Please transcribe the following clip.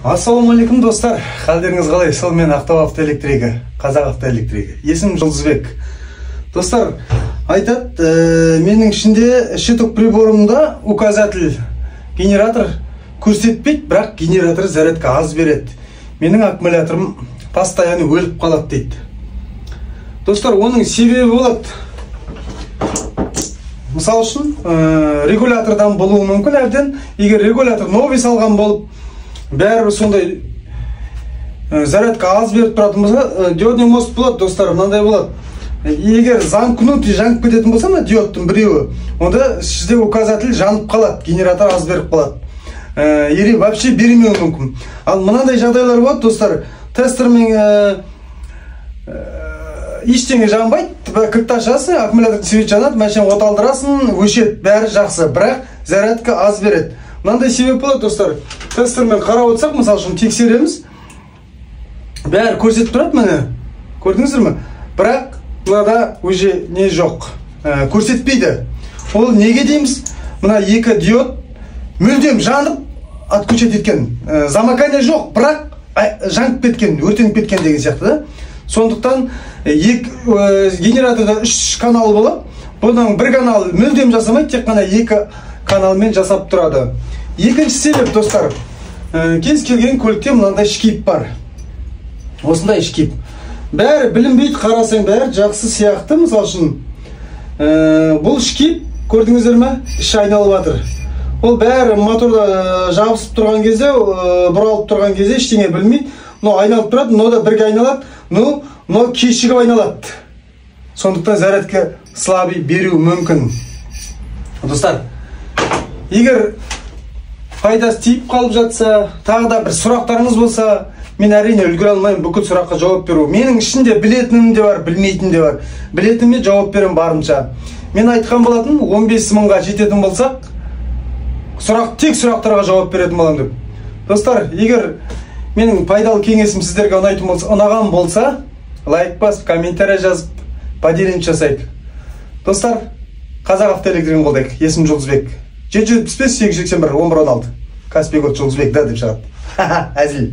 Ассалаумағалейкум, достар! Халдеріңіз қалай? Сол мен Ақтау автоэлектригі, Қазақ автоэлектригі. Есімім Жұлдызбек. Достар, айтады, менің ішінде щиток приборымда указатель генератор көрсетпейді, бірақ генератор зарядка аз береді. Менің аккумуляторым постоянно өліп қалады дейді. Достар, оның себебі болады. Мысал үшін, регулятордан болуы мүмкін әбден. Егер регулятор новый салған болып, бәрібір сондай зарядка аз беріп тұратын болса, диодный мост болады, достар, мынандай болады. Егер замкнутый жанып кететін болса, мына диодтың біреуі, онда сізде указатель жанып қалады, генератор аз беріп қалады. Или вообще бермеуі мүмкін. Ал мынандай жағдайлар болады, достар, тестермен ештеңе жанбайды, кілт ашасың, аккумулятордың свет жанады, машинаны от алдырасың, өшеді, бәрі жақсы, бірақ зарядка аз береді. Мынандай себеп болады, достар. Тестермен қарап отырсақ, мысал үшін, тексереміз, бәрі көрсетіп тұрады, міне, көрдіңіздер ме? Бірақ мынада уже не жоқ, көрсетпейді. Ол неге дейміз? Мына екі диод мүлдем жанып отключать еткен, замыкание жоқ, бірақ жанып кеткен, өртеніп кеткен деген сияқты да. Сондықтан генераторда 3 канал болады. Бұның бір каналы мүлдем жасамайды, тек қана екі каналмен жасап тұрады. Екінші себеп, достар, кез келген көлікте мынандай шкип бар. Осындай шкип. Бәрі білінбейді, қарасаң бәрі жақсы сияқты. Мысал үшін, бұл шкип, көрдіңіздер ме, іші айналып жатыр. Ол бәрі моторда жабысып тұрған кезде, бұралып тұрған кезде ештеңе білмейді. Но айналып тұрады, но да бірге айналады, но кешігіп айналады. Сондықтан зарядка слабый беруі мүмкін. Достар, егер пайдасы тиіп қалып жатса, тағы да бір сұрақтарыңыз болса, мен әрине үлгере алмаймын бүкіл сұраққа жауап беру. Менің ішінде білетінім де бар, білмейтінім де бар. Білетініме жауап беремін барынша. Мен айтқан болатын, 15 мыңға жететін болсақ, тек сұрақтарға жауап беретін боламын деп. Достар, егер менің пайдалы кеңесім сіздерге ұнайтын болса, ұнаған болса, лайк басып, комментарий жазып, поделение жасайық. Достар, Қазақ автоэлектригін қолдайық. Есімім Жұлдызбек. 775 881 11 16. Каспий код Жұлдызбек да деп шығады. Әзіл.